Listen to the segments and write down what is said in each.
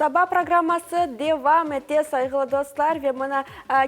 Saba programması devam ete, sayğılı dostlar, ve mına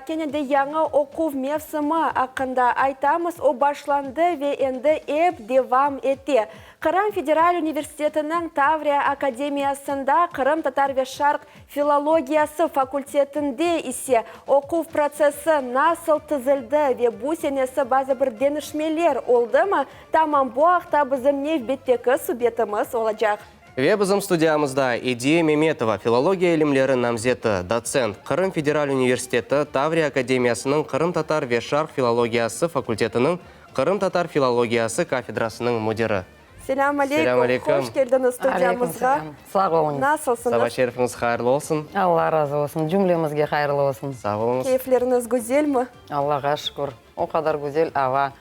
kene de yañı oquv mevsimi aqqında aytamız. O başlandı ve endi ep devam ete. Qırım federal universitetiniñ Tavriya akademiyasında qırımtatar ve şarq filologiyası fakultetinde ise oquv protsessi nasıl tizildi ve bu senesi bazı bir deñişmeler oldımı, tamam bu aqta bizim nevbetteki subetimiz olacaq. Ve bizim studiyamızda Ediye Memetova, filologiya ilimleri namzeti, dotsent, Qırım federal universiteti Tavriya akademiyasınıñ qırımtatar ve şarq filologiyası fakultetiniñ qırımtatar filologiyası kafedrasınıñ müdiri. Selâm aleykum, hoş keldiñiz studiyamızğa. Aleyküm selâm, sağ oluñız. Nasılsıñız? Saba şerifiñiz hayırlı olsun. Alla razı olsun, cümlemizge hayırlı olsun. Sağ oluñız. Keyfleriñiz güzelmi? Allağa şükür, o qadar güzel ava.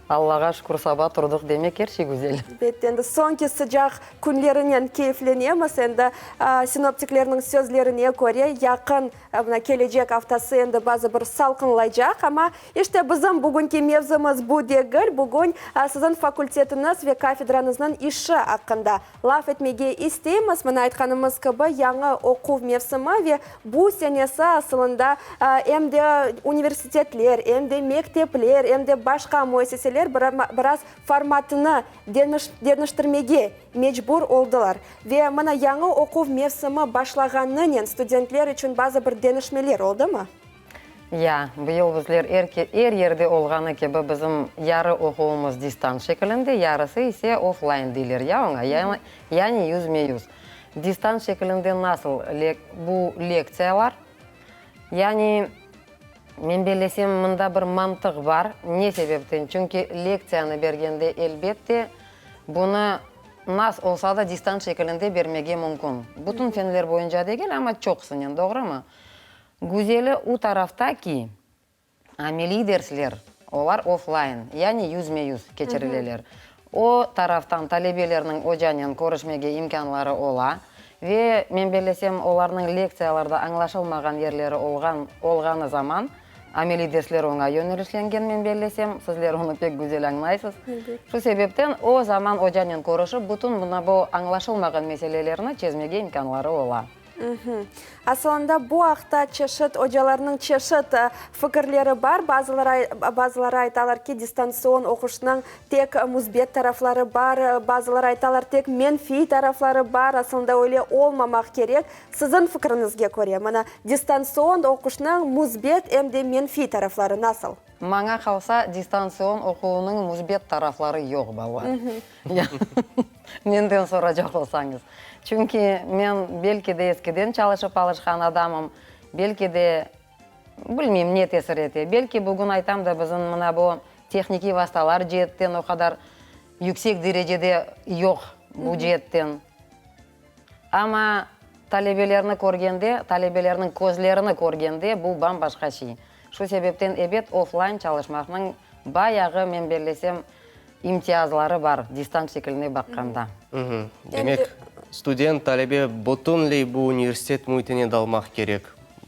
Allağa şükür, saba turdıq, demek er şey güzel. Elbette, endi soñki sıcaq künlerinen keyflenemiz. Endi sinoptiklerniñ sözlerine köre, yaqın, mına, kelecek aftası endi bazı bir salqınlaycaq. Amma, işte, bizim bugünki mevzumız bu degil. Bugün siziñ fakultetiñiz ve kafedrañıznıñ işi aqqında Laf etmege isteymiz, mına aytqanımız kibi, yañı oquv mevsimi ve bu senesi asılında em de universitetler, em de mektepler, em de başqa müessiseler biraz formatını deñiştirmege mecbur oldılar. Ve mına yañı oquv mevsimi başlağanınen studentler içün bazı bir deñişmeler oldımı? Ya, bu yıl bizler er er yerde olğanı kibi bizim yarı oquvımız distant şekilinde, yarısı ise offline deyler ya oña, yani yüzme-yüz. Distant şekilinde nasıl bu lektsiyalar, yani men bellesem mında bir mantıq bar, ne sebepten, çünki lektsiyanı bergende elbette bunı nas olsa da distant şekilinde bermege mümkün, bütün fenler boyunca degil, amma çoqusınen, doğrumı? Güzeli u tarafta ki, ameliy dersler, olar offline, yani yüzme-yüz keçirileler. O taraftan talebelerniñ ocanen körüşmege imkânları ola ve, men bellesem, olarnıñ lektsiyalarda añlaşılmağan yerleri olğan olğanı zaman, ameliy dersler oña yönelişlengen, men bellesem, sizler onı pek güzel añlaysız. Şu sebepten o zaman ocanen körüşip, bütün mına bu añlaşılmağan meselelerni çezmege imkânları ola. Asılında bu aqta çeşit ocalarnıñ çeşit fikirleri bar. Bazıları bazıları aytalar ki, distantsion oquşnıñ tek müsbet tarafları bar, bazıları aytalar, tek menfiy tarafları bar, asılında öyle olmamaq kerek. Siziñ fikriñizge köre, mına, distantsion oquşnıñ müsbet em de menfiy tarafları nasıl? Maña qalsa, distantsion oquvnıñ müsbet tarafları yoq, balalar. Menden soracaq olsañız. Çünki men belki de eskiden çalışıp alışqan adamım, belki de, bilmeyim, ne tesir ete. Belki bugün aytam da bizim mına bu tehnikiy vastalar ceetten o qadar yüksek derecede yoq bu ceetten. Amma talebelerni körgende, talebelerniñ közlerini körgende bu bam-başqa şey. Şu sebepten, ebet, offline çalışmaqnıñ bayağı, men bellesem, imtiyazları bar, distant şekiline baqqanda. Demek, student, talebe bütünley bu universitet müitine dalmaq kerek,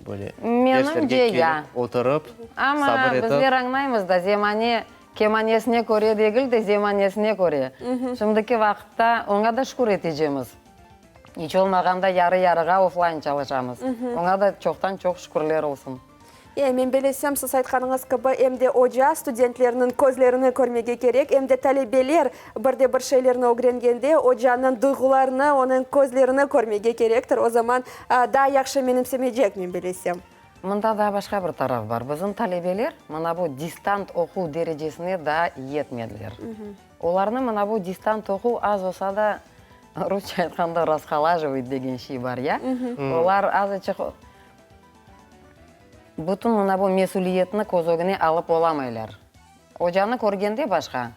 böyle derslerge kelip, oturıp, sabır etip. Amma bizler añlaymız da, zemane Kemanesine köre degil de, zemanesine köre. Şimdiki vaqıtta oña da şükür etecemiz. İç olmağanda yarı-yarığa offline çalışamız. Oña da çoqtan-çoq şükürler olsun. E, men belesem, siz aytqanıñız kibi, em de oca studentlerniñ közlerini körmege kerek, em de talebeler bir de bir şeylerni ögrengende ocanıñ duyğularını, onıñ közlerini körmege kerektir. O zaman daa yahşı menimsemecek, men belesem. Mında daa başqa bir taraf bar. Bizim talebeler mına bu distant oquv derecesine daa yetmediler. Olarnı mına bu distant oquv az olsa da, rusça aytqanda, rasholajivayt degen şey bar, ya? Olar azaçıq bütün mına bu mesüliyetni köz ögüne alıp olamaylar. Ocanı körgende başqa,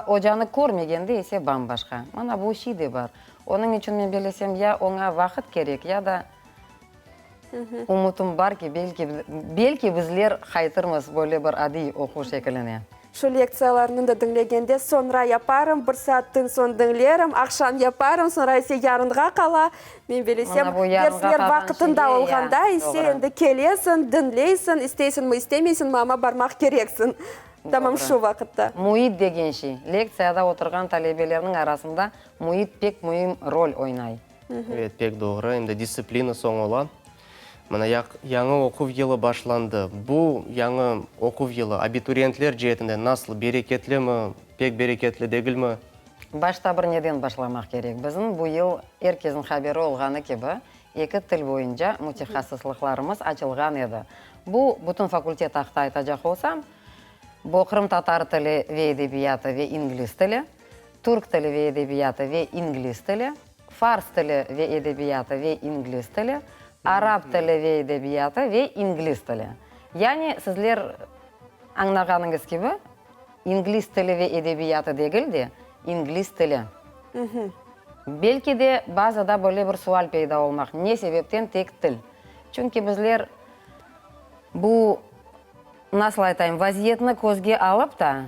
ocanı körmegende ise bam-başqa. Mına bu şey de bar. Onıñ içün men bellesem, ya oña vaqıt kerek, ya da Ümütim bar ki, belki, belki bizler qaytırmız böyle bir adiy oquv şekiline. Şu lektsiyalarnı da diñlegende, soñra yaparım, bir saatten soñ diñlerim, aqşam yaparım, soñra ise yarınğa qala. Men bilesem, dersler vaqıtında olğanda ise endi kelesiñ, diñleysiñ, isteysiñmi, istemeysiñmi, amma barmaq kereksiñ. Tamam şu vaqıtta. Müit degen şey, lektsiyada oturğan talebelerniñ arasında müit pek müim rol oynay. Evet, pek doğru. Em de distsiplina soñ ola. Mına yañı oquv yılı başlandı. Bu yañı oquv yılı abituriyentler ceetinden nasıl, bereketlimi, pek bereketli degilmi? Başta bir neden başlamaq kerek. Bizim bu yıl, er kesniñ haberi olğanı kibi, eki til boyunca mütehassıslıqlarımız açılğan edi. Bu, bütün fakultet aqta aytacaq olsam, bu qırımtatar tili ve edebiyatı ve ingliz tili, türk tili ve edebiyatı ve ingliz tili, fars tili ve edebiyatı ve ingliz tili, arap tili ve edebiyatı ve ingliz tili. Yani, sizler añlağanıñız kibi, ingliz tili ve edebiyatı degil de, ingliz tili. Belki de, bazıda böyle bir sual peyda olmaq, ne sebepten tek til? Çünki bizler bu, nasıl aytayım, vaziyetni közge alıp ta,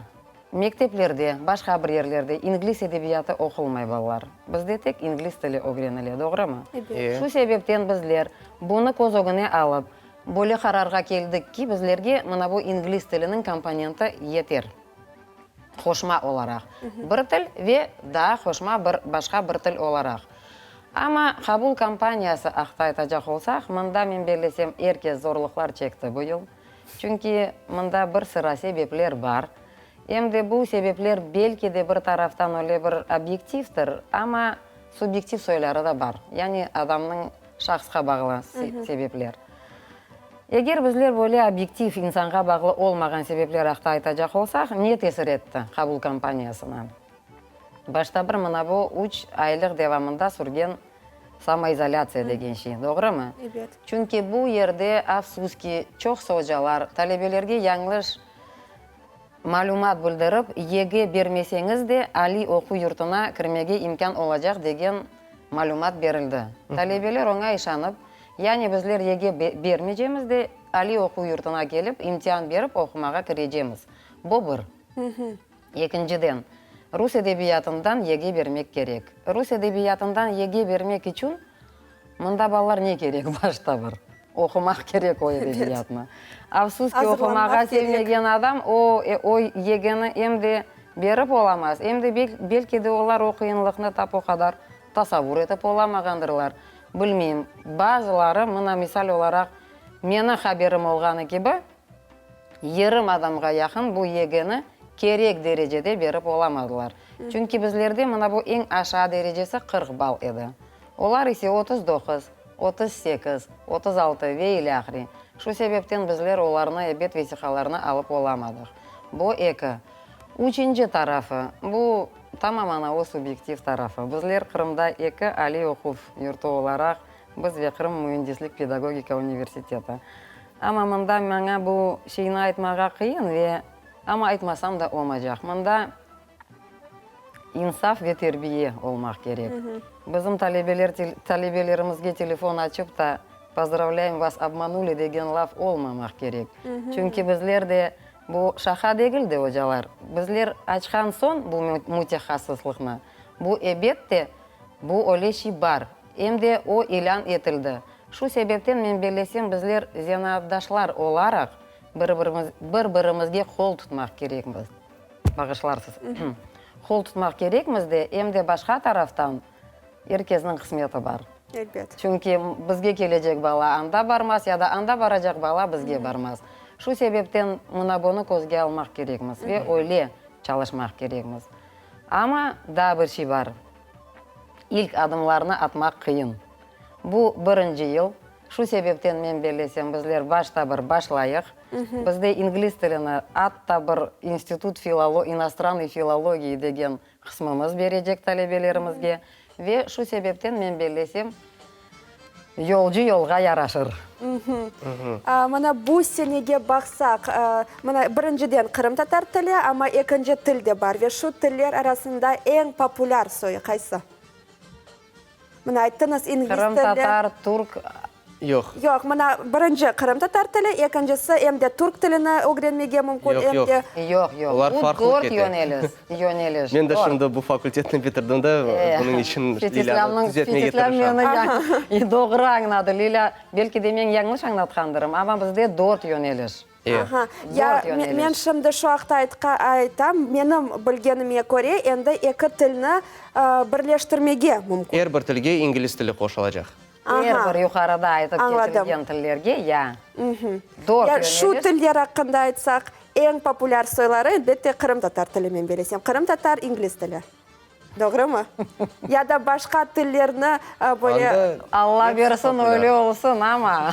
Mekteplerde, başqa bir yerlerde ingliz edebiyatı oqulmay balalar. Bizde tek ingliz tili ögrenile, doğrumı? E. Şu sebepten bizler bunı köz ögüne alıp, böyle qararğa keldik ki, bizlerge mına bu ingliz tiliniñ komponenti yeter, qoşma olaraq. Bir til ve daa qoşma bir başqa bir til olaraq. Amma qabul kampaniyası aqta aytacaq olsaq, mında, men bellesem, er kes zorluqlar çekti bu yıl. Çünki mında bir sıra sebepler bar. Em de bu sebepler belki de bir taraftan öyle bir obyektivdir, amma subyektiv soyları da bar, yani adamnıñ şahsqa bağlı sebepler. Eger bizler böyle obyektiv, insanğa bağlı olmağan sebepler aqta aytacaq olsaq, ne tesir etti qabul kampaniyasına? Başta bir mına bu üç aylıq devamında sürgen Samoizolâtsiya degen şey, doğrumı? Ebet. Çünki bu yerde, afsus ki, çoqsa ocalar talebelerge yañlış malümat bildirip, YG bermeseñiz de, aliy oquv yurtuna kirmege imkân olacaq degen malümat berildi. Talebeler oña işanıp, yani bizler YG bermeycemiz de, aliy oquv yurtuna kelip, imtian berip oqumağa kirecemiz. Bu bir. Ekinciden, rus edebiyatından YG bermek kerek. Rus edebiyatından YG bermek içün mında balalar ne kerek başta bir? Oqumaq kerek o edebiyatnı. Afsus ki, oqumağa sevmegen adam o, o YG-ni em de berip olamaz, em de belki de olar o qıyınlıqnı tap o qadar tasavvur etip olamağandırlar. Bilmeyim. Bazıları, mına misal olaraq, meni haberim olğanı kibi, Yarım adamğa yaqın bu YGni kerek derecede berip olamadılar. Çünki bizlerde mına bu eñ aşağı derecesi 40 ball edi. Olar ise 39, 38, 36 ve ilâhre. Şu sebepten bizler olarnı ebet vesiqalarını alıp olamadıq. Bu eki. Üçünci tarafı, bu tamam ana o subyektiv tarafı. Bizler Qırımda eki aliy oquv yurtu olaraq Biz ve Qırım müendislik-pedagogika universiteti. Amma mında maña bu şeyni aytmağa qıyın ve amma aytmasam da olmacaq. Mında insaf ve terbiye olmaq kerek. Bizim talebeler talebelerimizge telefon açıp ta, Pozdravlâyım, vas obmanuli degen laf olmamaq kerek. Çünki bizler de bu şaqa degil de, ocalar. Bizler açqan soñ bu mütehassıslıqnı, bu ebet de Bu öyle şey bar. Em de o ilân etildi. Şu sebepten men bellesem bizler zenaatdaşlar olaraq bir-birimizge qol tutmaq kerekmiz. Bağışlarsız. Qol tutmaq kerekmiz de, em de başqa taraftan er kesniñ qısmeti bar. Elbet. Çünki bizge kelecek bala anda barmaz ya da anda baracaq bala bizge barmaz. Şu sebepten mına bunı közge almaq kerekmiz ve öyle çalışmaq kerekmiz. Amma daa bir şey bar, ilk adımlarnı atmaq qıyın. Bu birinci yıl, şu sebepten men bellesem, bizler başta bir başlayıq. Bizde ingliz tilini atta bir institut filolo inostrannıy filologii degen qısmımız berecek talebelerimizge. Ve şu sebepten men bellesem, Yolcu yolğa yaraşır. Mına bu senege baqsaq, mına birinciden qırımtatar tili, amma ekinci til de bar ve şu tiller arasında eñ populâr soyu qaysı? Mına ayttıñız ingliz tili. Qırımtatar, türk. Yoq. Yoq, mına birinci qırımtatar tili, ekincisi em de türk tilini ögrenmege mümkün, Yoq, em yoq. de. Yoq, yoq. Olar Bu farqlı dört kete. yönelis, yöneliş. Men de Dört. şimdi bu fakultetni bitirdim de, bunıñ içün Lilânı Fetislâmnıñ, tüzetmege Fetislâm tırışam. meni doğru añladı. Lilâ, belki de men yañlış añlatqandırım, amma bizde dört yöneliş. E. Aha. Ya, Dört yöneliş. men şimdi şu aqta aytam, menim bilgenime köre, endi eki tilni birleştirmege mümkün. Er bir tilge ingliz tili qoşulacaq. Er bir yuqarıda aytıp Añladım. keçilgen tillerge, ya. Dört Ya şu yöneliş. tiller aqqında aytsaq, eñ populâr soyları, elbette, qırımtatar tili, men bilesem. Qırımtatar, ingliz tili. Doğrumı? Ya da başqa tillerni böyle. Anda Alla hepsi bersin, populâr. öyle olsun, amma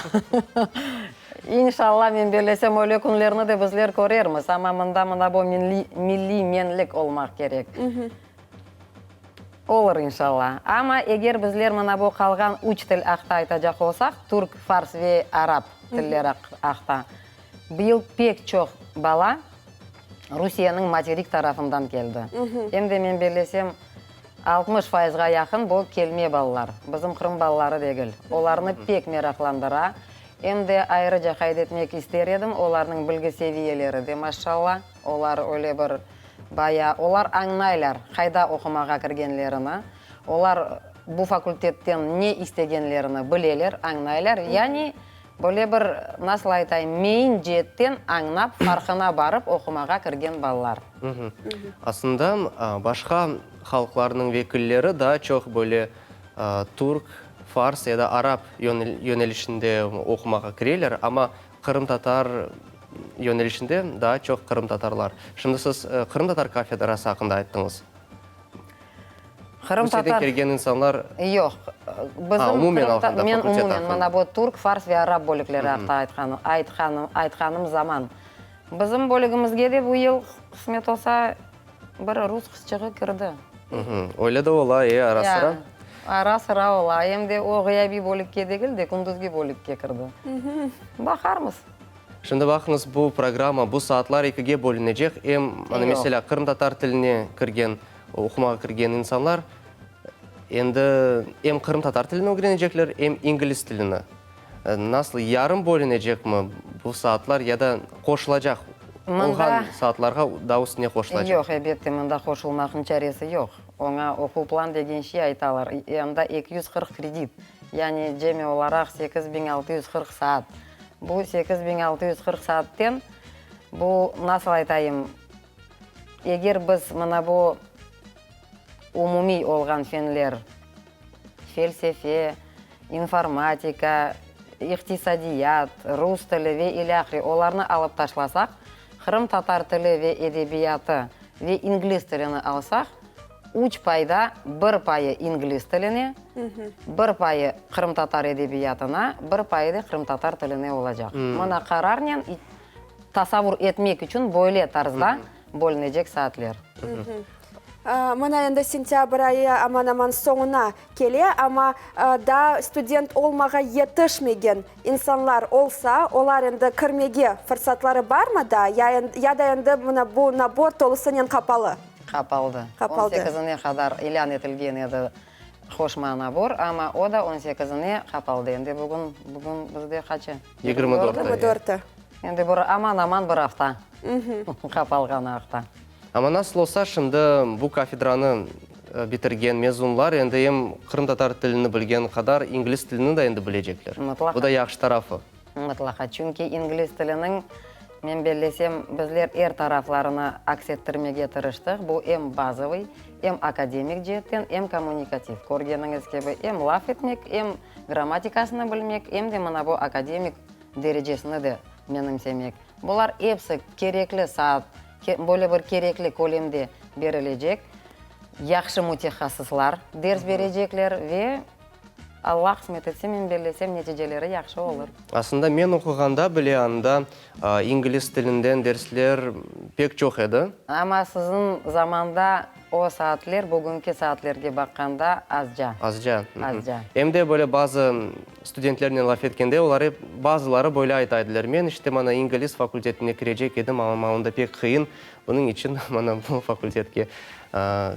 inşalla, men bellesem, öyle künlerni de bizler körermiz, amma mında mına bu milliy menlik olmaq kerek. Olur, inşalla. Amma eger bizler mına bu qalğan üç til aqta aytacaq olsaq, türk, fars ve arap tilleri aqta, bıyıl pek çoq bala Rusiyeniñ materik tarafından keldi. Em de men bellesem, 60 fayızğa yaqın bu kelme balalar, bizim Qırım balaları degil. Olarnı pek meraqlandıra. Em de ayrıca qayd etmek ister edim, olarnıñ bilgi seviyeleri de maşşalla, olar öyle bir Baya, olar añlaylar qayda oqumağa kirgenlerini, olar bu fakultetten ne istegenlerini bileler, añlaylar, yani böyle bir, nasıl aytayım, meyin ceetten añlap, farqına barıp oqumağa kirgen balalar. Aslında, başqa halqlarnıñ vekilleri daa çoq böyle türk, fars ya da arap yönelişinde oqumağa kireler, amma Qırımtatar yönelişinde daa çoq qırımtatarlar. Şimdi siz qırımtatar kafedrası aqqında ayttıñız. Rusiyeden kelgen insanlar... Yoq. A, umumen alğanda, Men fakultet umumen, aqqında. mına bu türk, fars ve arap bölükleri aqta aytqanım zaman. Bizim bölügimizge de bu yıl, qısmet olsa, bir rus qızçığı kirdi. Öyle de ola, e, ara-sıra. Ya, ara-sıra ola. Em de o ğıyabiy bölükke degil de, kündüzgi bölükke kirdi. Baqarmız. Şimdi baqıñız, bu programma, bu saatlar ekige bölünecek. Em, mana, meselâ, qırımtatar tiline kirgen, oqumağa kirgen insanlar endi em qırımtatar tilini ögrenecekler, em ingliz tilini. Nasıl, yarım bölünecekmi bu saatlar ya da qoşulacaq, olğan saatlarğa daa üstüne qoşulacaq? Yoq, elbette, mında qoşulmaqnıñ çaresi yoq. Oña oquv plan degen şey aytalar. Anda 240 kredit, yani cemi olaraq 8640 saat. Bu 8640 saatten, bu, nasıl aytayım, eger biz mına bu umumiy olğan fenler, felsefe, informatika, iqtisadiyat, rus tili ve ilâhre, olarnı alıp taşlasaq, qırımtatar tili ve edebiyatı ve ingliz tilini alsaq, üç payda bir payı ingliz tiline, bir payı qırımtatar edebiyatına, bir payı da qırımtatar tiline olacaq. Mına qararnen tasavur etmek içün böyle tarzda bölünecek saatler. Mına endi sentâbr ayı aman-aman soñuna kele, amma daa student olmağa yetişmegen insanlar olsa, olar endi kirmege fırsatları barmı daa, ya da endi mına bu nabor tolusınen qapalı? Qapaldı. Qapaldı. On sekizine qadar ilân etilgen edi qoşma nabor, amma o da on sekizine qapaldı. Endi bugün, bugün bizde qaçı? 24-i. 24-i. Endi bir aman-aman bir afta qapalğan aqta. Amma nasıl olsa, şimdi bu kafedranı bitirgen mezunlar endi em qırımtatar tilini bilgen qadar ingliz tilini de endi bilecekler. Mıtlaqa. Bu da yahşı tarafı. Mıtlaqa. Çünki ingliz tiliniñ, men bellesem, bizler er taraflarını aks ettirmege tırıştıq. Bu em bazovıy, em akademik ceetten, em kommunikativ. Körgeniñiz kibi, em laf etmek, em grammatikasını bilmek, em de mına bu akademik derecesini de menimsemek. Bular episi kerekli saat, böyle bir kerekli kölemde berilecek, yahşı mütehassıslar ders berecekler ve, Alla qısmet etse, men bellesem, neticeleri yahşı olur. Aslında, men oquğanda bile anda ingliz tilinden dersler pek çoq edi. Amma siziñ zamanda o saatler bugünki saatlerge baqqanda azca. Azca. Azca. Em de böyle bazı studentlernen laf etkende, olar ep, bazıları böyle ayta ediler, Men işte mana ingliz fakultetine kirecek edim, amma onda pek qıyın, bunıñ içün mana bu fakultetke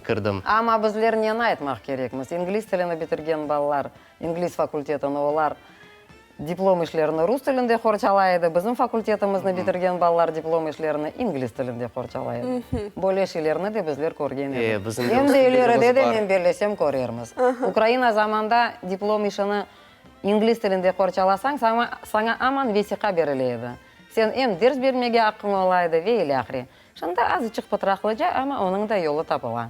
kirdim. Amma bizler neni aytmaq kerekmiz? İngliz tilini bitirgen balalar, ingliz fakultetini, olar Diplom işlerini rus tilinde qorçalay edi, bizim fakultetimizni bitirgen balalar diplom işlerini ingliz tilinde qorçalay edi. Böyle şeylerni de bizler körgen edik. Bizim de Em de ileride de, bar. men bellesem, körermiz. Ukraina zamanda diplom işini ingliz tilinde qorçalasañ, saña, saña aman vesiqa berile edi. Sen em ders bermege aqqıñ ola edi ve ilâhre. Şimdi azıçıq pıtraqlıca, amma onıñ da yolu tapıla.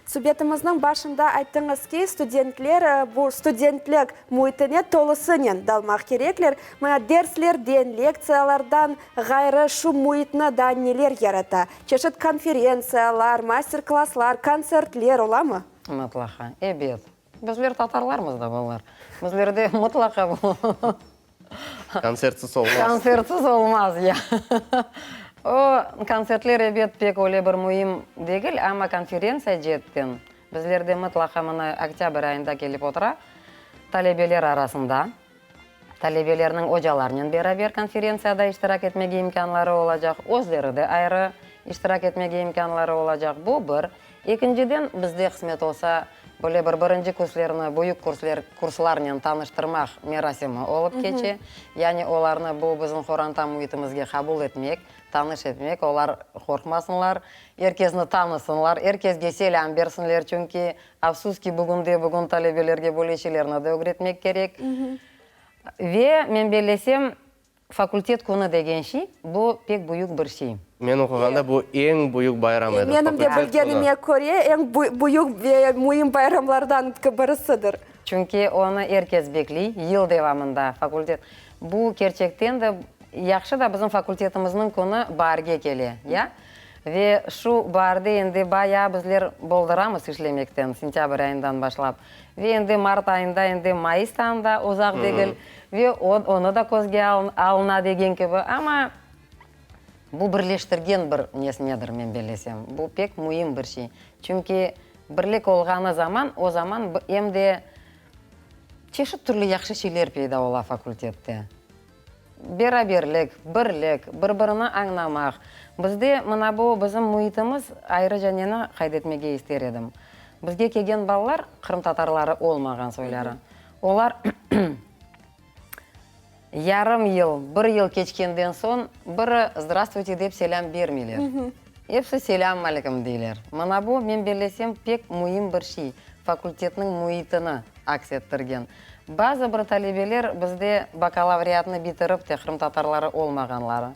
Subetimizniñ başında ayttıñız ki, studentler bu studentlik müitine tolusınen dalmaq kerekler. Mına derslerden, lektsiyalardan ğayrı şu müitni daa neler yarata? Çeşit konferentsiyalar, master-klasslar, kontsertler olamı? Mıtlaqa, ebet. Bizler tatarlarmız da, balalar. Bizlerde mıtlaqa bu. Kontsertsiz olmaz. Kontsertsiz olmaz, ya. O, kontsertler, ebet, pek öyle bir müim degil, amma konferentsiya ceetten bizlerde mıtlaqa mına oktâbr ayında kelip otura, talebeler arasında, talebelerniñ ocalarnen beraber konferentsiyada iştirak etmege imkânları olacaq, özleri de ayrı iştirak etmege imkânları olacaq. Bu bir. Ekinciden, bizde qısmet olsa, böyle bir birinci kurslerni büyük kursler, kurslarnen tanıştırmaq merasimi olıp keçe. Yani olarnı bu bizim qoranta müitimizge qabul etmek, tanış etmek, olar qorqmasınlar, er kesni tanısınlar, er kesge selâm bersinler, çünki, afsus ki, bugünde-bugün talebelerge böyle şeylerni de ögretmek kerek. Ve, men bellesem, Fakultet künü degen şey, bu pek büyük bir şey. Men oquğanda bu eñ büyük bayram edi, Menim de fakultet künü. bilgenime köre, eñ büyük ve müim bayramlardan birisidir. Çünki onı er kes bekley, yıl devamında fakultet. Bu kerçekten de yahşı da bizim fakultetimizniñ künü baarge kele, ya? Ve şu baarde endi bayağı bizler boldıramız işlemekten, sentâbr ayından başlap. Ve endi mart ayında, endi mayıs ayında uzaq degil. Ve onı da közge alına degen kibi. Amma bu birleştirgen bir nesnedir, men bellesem. Bu pek müim bir şey. Çünki birlik olğanı zaman, o zaman em de çeşit türlü yahşı şeyler peyda ola fakultette. Beraberlik, birlik, bir-birini añlamaq. Bizde mına bu bizim müitimiz, ayrıca neni qayd etmege ister edim, bizge kelgen balalar, qırımtatarları olmağan soyları, olar yarım yıl, bir yıl keçkenden soñ biri zdravstvuyte dep selâm bermeyler. Episi selâm aleyküm deyler. Mına bu, men bellesem, pek müim bir şey, fakultetniñ müitini aks ettirgen. Bazı bir talebeler bizde bakalavriatnı bitirip te qırımtatarları olmağanları,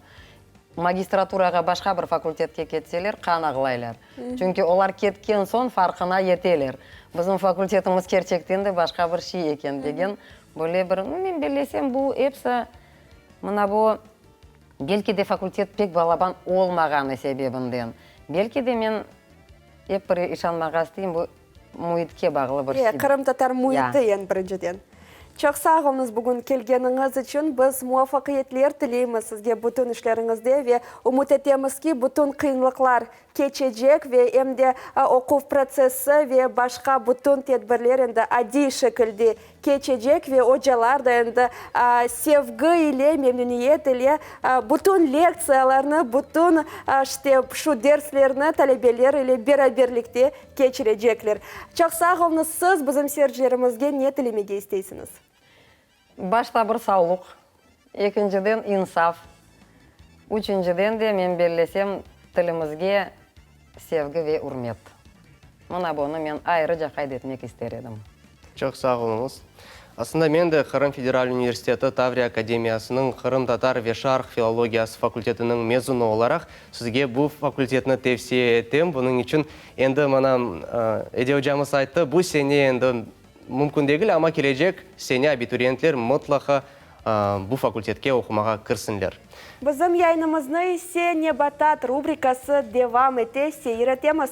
magistraturağa başqa bir fakultetke ketseler, qan ağlaylar. Çünki olar ketken soñ farqına yeteler, bizim fakultetimiz kerçekten de başqa bir şey eken degen böyle bir, men bellesem, bu episi mına bu, belki de fakultet pek balaban olmağanı sebebinden, belki de men ep bir işanmağa isteyim, bu Müitke bağlı bir şey. Qırımtatar müiti eñ birinciden. Çoq sağ oluñız bugün kelgeniñiz içün. Biz muvafaqiyetler tileymiz sizge bütün işleriñizde ve ümüt etemiz ki, bütün qıyınlıqlar keçecek ve em de oquv protsessi ve başqa bütün tedbirler endi adiy şekilde keçecek ve ocalar da endi sevgi ile, memnüniyet ile bütün lektsiyalarnı, bütün işte şu derslerni talebeler ile beraberlikte keçirecekler. Çoq sağ oluñız. Siz bizim seyircilerimizge ne tilemege isteysiñiz? Başta bir savluq, ekinciden insaf, üçünciden de, men bellesem, tilimizge sevgi ve ürmet. Mına bunı men ayrıca qayd etmek ister edim. Çoq sağ oluñız. Aslında men de Qırım Federal Universiteti Tavriya Akademiyasınıñ qırımtatar ve şarq filologiyası fakultetiniñ mezunı olaraq sizge bu fakultetni tevsiye etem. Bunıñ içün endi mana Ediye ocamız ayttı, bu sene endi mümkün degil, amma kelecek sene abituriyentler mıtlaqa bu fakultetke oqumağa kirsinler. Bizim yayınımıznı ise Nebatat rubrikası devam ete, seyir etemiz.